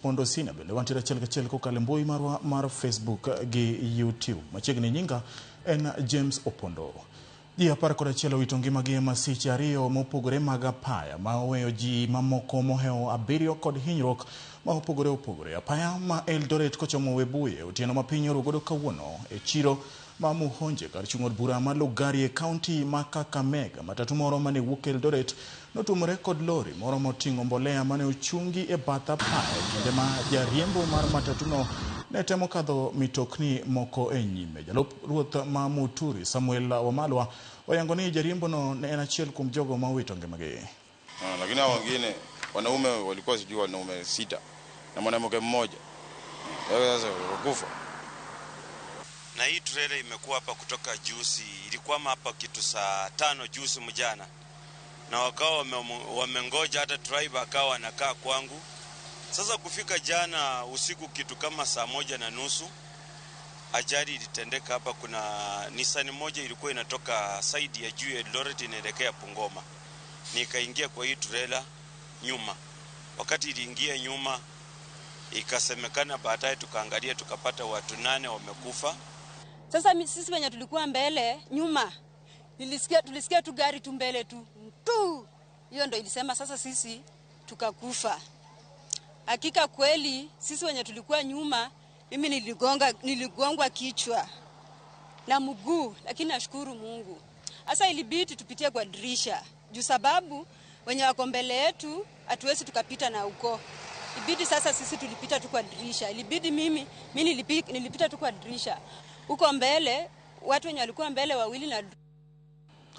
Opondo Sina bende wantiere achiel kachiel kokalo e mbui marwa mar Facebook gi YouTube. Machiegni nyinga en James Opondo. Ji 11 owito ngimagi e masiche ariyo mopogore mag apaya ma oweyo ji mamoko mohewo 7 kod hinyruok ma opogore opogore. Apaya ma Eldoret kochomo Webuye otieno ma piny oru godo kawuono e chiro ma Muhonje kar chung' od bura ma Lugari e kaunti ma Kakamega. Matatu moro mane wuok Eldoret notuomore kod lori moro moting'o mbolea mane ochungi e bath apaya e kinde ma jariembo mar matatuno ne temo kadho mitokni moko e nyime. Jalup ruoth ma Muturi Samuel Wamalwa oyango ni jariembono ne en achiel kuom jogo ma owito ngimagi. Lakini hao wengine wanaume walikuwa sijui wanaume 6 na mwanamke mmoja. Sasa wakufa. Na hii trailer imekuwa hapa kutoka juzi, ilikuwa hapa kitu saa 5 juzi mjana. Na wakawa wamengoja hata driver akawa anakaa kwangu. Sasa kufika jana usiku kitu kama saa 1:30 ajali ilitendeka hapa. Kuna Nissan moja ilikuwa inatoka side ya juu ya Eldoret inaelekea Bungoma. Nikaingia kwa hii trailer nyuma. Wakati iliingia nyuma ikasemekana baadaye tukaangalia tukapata watu 8 wamekufa. Sasa sisi wenye tulikuwa mbele nyuma tulisikia tu gari tu mbele tu. Tu. Hiyo ndo ilisema sasa sisi tukakufa. Hakika kweli sisi wenye tulikuwa nyuma, mimi niligongwa kichwa na mguu, lakini nashukuru Mungu. Sasa ilibidi tupitie kwa dirisha juu sababu wenye wako mbele yetu hatuwezi tukapita na huko. Ibidi sasa sisi tulipita tu kwa dirisha. Ilibidi mimi nilipita tu kwa dirisha. Huko mbele watu wenye walikuwa mbele wawili na